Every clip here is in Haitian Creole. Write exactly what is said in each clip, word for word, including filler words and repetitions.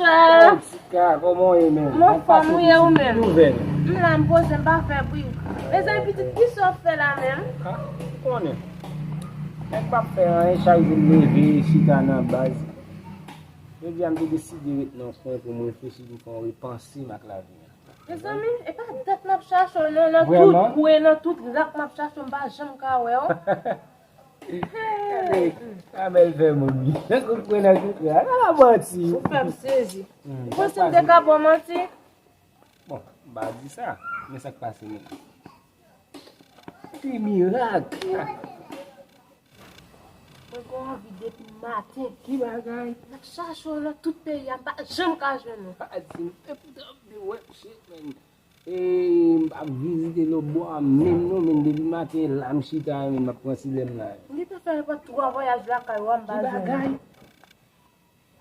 Bonsoir. Tika, kòman w ye menm? M anfòm, ou ye ou menm? Nouvèl. M la, m poze, m pa fè bri. Mezanmi, pitit, kisa w ap fè la menm? Ah, ou konnen. Nèg p ap fè anyen, chak jou m leve, chita nan baz. Jodi a, m te deside ret nan yon kwen pou m reflechi, pou m fè yon repanse m ak lavi a. Mezanmi, e pa dat m ap chache w non, nan tout kwen, nan tout rak m ap chache w, m pa janm ka wè w. Gade, Amèl fè moun ri. Nan tout kwen, nan tout rak. Ala manti. Ou fè m sezi. Hmm, ou panse m te ka ba w manti? Bon, m pa di sa. Men sa k pase menm? Ki mirak! Mwen gen anvi depi maten. Ki bagay? M ap chache w nan tout peyi a, m pa janm ka jwenn ou. Pa di m, e poutan m te wè shit, man. E m ap vizite lòt bò a menm non, men depi maten la m chita, men m ap pran silè m la. M gentan fè nenpòt twa vwayaj lakay ou a, m pa jwenn ou. Ki bagay?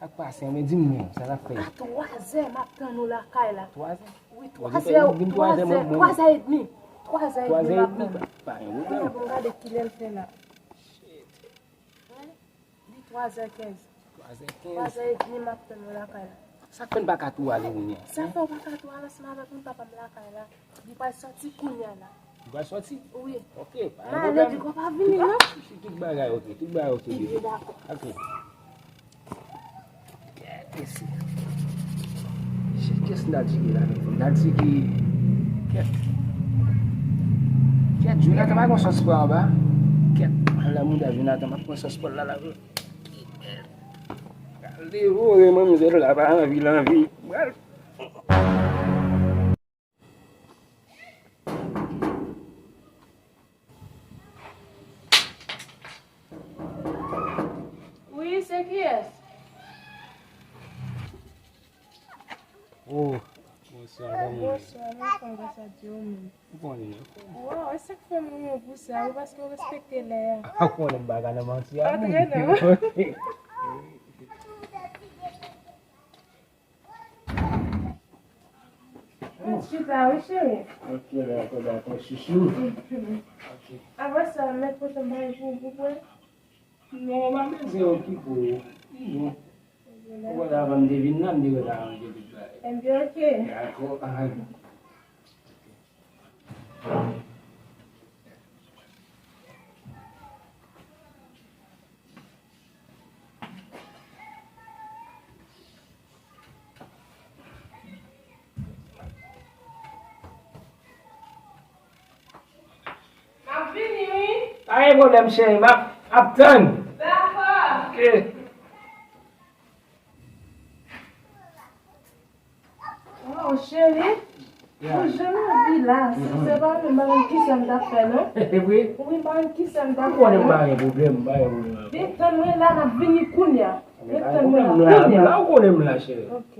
Ak pasyans, men di m menm, sa n ap fè? A twazè m ap tann ou lakay la. Twazè? Wi, twazè, twazè, twazè edmi. Twazè edmi m ap tann ou. Pa gen pwoblèm. Pou m gade kilè l fè la. Li twazè kenz. Twazè kenz. Twazè edmi m ap tann ou lakay la. Sa k fè n pa ka tou ale kounye a? Sa fè w pa ka tou ale ansanm avèk mwen, papa m lakay la. Li pral sòti kounye a la. Li pral sòti? Wi. Ok, pa gen pwoblèm. M ale, di w pa vini non. Tout bagay ok, tout bagay ok, bebe. Dakò. Ok. Kèt, mesye. Shit, kiyès m t al tcheke la menm? M t al tcheke. Kèt. Kèt, Jonathan pa gon sòs pwa anba. Kèt, ala mouda Jonathan, m ap pran sòs pwa la la. Al devore manmzèl la, pa anvi l anvi. Pral. Wi, se kiyès? Oh, bonswa, kòman w ye? Bonswa, mwen konn konsa di w menm. Ou konnen. Waw, e sa k fè m renmen w pou sa, wi, paske w respekte lè a. Ou konnen m pa ka nan manti a. Antre non. Chita, wi, cheri. Ok, dakò, dakò, chouchou. Ok. Apre sa, mèt pote m bagay pou, pou, pou. Non, pa bezwen okipe w. Bon. Ou konnen avan m te vin la, m te wè ta ranje tout bagay. Ebyen, ok. Dakò. M ap vini, wi. Pa gen pwoblèm, cheri. M ap, ap tann. Dakò. Ok. Waw, cheri. Ou janm anvi la. Si se pa mwen, m pa konn kisa m t ap fè, non. Wi, m pa konn kisa m t ap fè, non. Ou konnen m pa gen pwoblèm, m pa gen pwoblèm. Ret tann mwen la, m ap vini kounye a. Ret tann mwen la, kounye a. Ou konnen m la, cheri. Ok.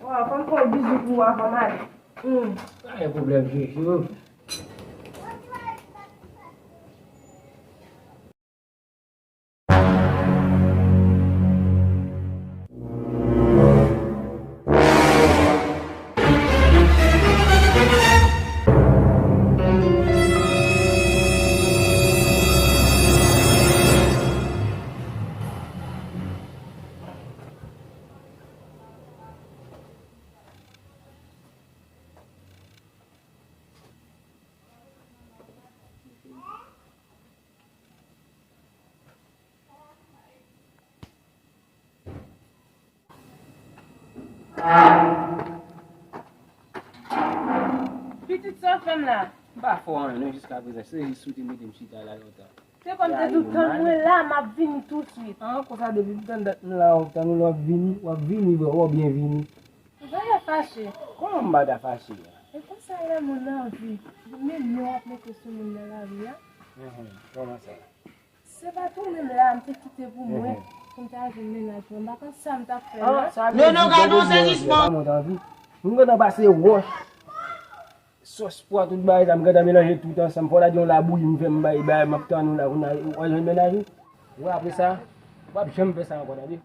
Waw, fò m fè yon bizou pou ou avan m ale. Hmm. Pa gen pwoblèm, cheri. Pitit, sa w fè m la? M pa fè w anyen non, jiskaprezan. Se jis ou te mete m chita la lontan. Se kòm se tout tan mwen la, m ap vini tousuit. Ah, konsa depi m tann dat m la, w ap tann ou, w ap vini, w ap vini, bro, w ap byen vini. Ou pa ta fache. Kòman m pa ta fache a? E konsa lè moun anvi, men non w ap mete sou moun nan lari a. Enhen, kòman sa? Se pa tou menm la, m te kite pou mwen, pou m ta jwenn mennaj mwen. M pa konn sa m t ap fè la. Non, non, gade yon sezisman. Moun gentan pase wòch, sòs pwa, tout bagay sa, m gentan melanje tout ansanm. Fò w ta di yon labouyi m fè m bay, bay, m ap tann ou la, ou w al jwenn mennaj ou. Ou wè apre sa, w ap janm fè sa ankò, tande.